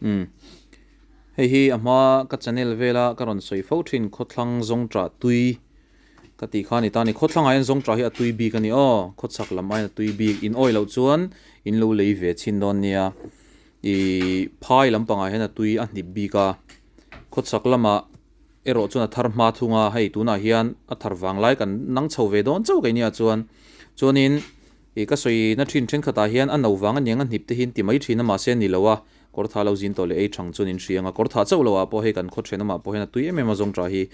Umm hei hi a hma ka channel vela ka rawn sawi fo thin khawthlang zawngṭah tui ka tih kha a ni ta a ni. Khawthlangah hian zawngṭah hi a tui bik a ni aw, khawchhak lam aiin a tui bik. In awih loh chuan in lo lei ve chhin dawn nia. Ih phai lampangah hian a tui a hnip bik a, khawchhak lamah erawh chuan a thar hma thung a, hei tunah hian a thar vang lai kan nang chho ve dawn chauh keini ah chuan. Chuanin ih ka sawi na thin thenkhatah hian a no vang aniang a hnip te hi an ti mai thin a mahse a ni lo a, kawr tha lo zin tawh leh ei thang chuan in hria ang a, kawr tha chauh lo ah pawh hei kan khaw thenawmah pawh hian a tui em em a zawng tah hi.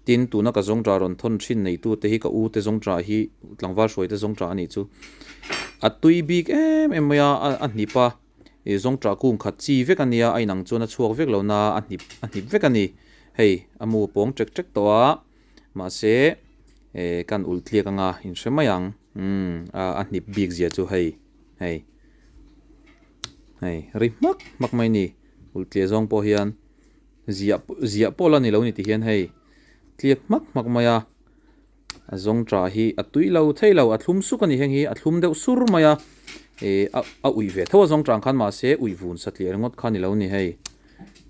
Tin, tuna ka zawng tah rawn thawn thin neitu te hi ka u te zawng tah hi tlangval hruai te zawng tah a nih chu. A tui bik em em mai a, a hnip a. Ih zawngṭah kung khat chi vek a nia, a inang chuan a chhuak vek lo na a hnip a hnip vek a ni. Hei a mu pawng ṭek ṭek tawh a, mahse eh kan ulh tliak anga in hre mai ang. Umm a a hnip bik zia chu hei hei hei ri hmak hmak mai a ni. Ulh tliah zawng pawh hian ziah ziah pawh la ni lo ni ti hian hei tliak hmak hmak mai a. A zawngṭah hi a tui lo thei lo, a thlum suk a ni heng hi, a thlum deuh sur mai a, eh a a uih ve tho a zawngṭah ang khan mahse uih vun satliah ringawt kha a ni lo ni hei.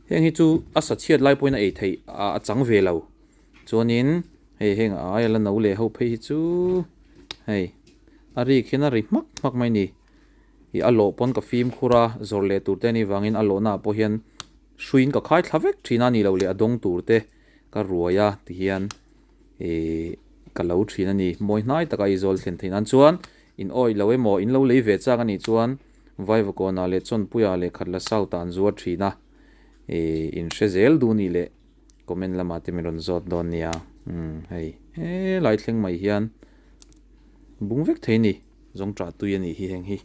Heng hi chu a sa chhiat lai pawhin a ei theih a a chang ve lo. Chuanin hei heng a aia la no leh ho phei hi chu hei a rik hian a ri hmak hmak mai a ni. Ih a lawh pawn ka fimkhur a, zawrh leh tur te a nih vangin a lawhnaah pawh hian hruiin ka khai thla vek thin a, a nih loh leh a dawng tur te ka ruai a tihian. Ihh ka lo thin a ni. Mawi hnai taka i zawl thlen theih nan chuan in awih lo emaw in lo lei ve chak a nih chuan Vaivakawnah leh Chawnpuiah leh Khatla South ah an zuar thin a. Ihh in hre zel duh nih leh comment lamah te min rawn zawt dawn nia. Umm hei helai thleng mai hian bung vek thei a ni. Zawngṭah tui a nih hi heng hi.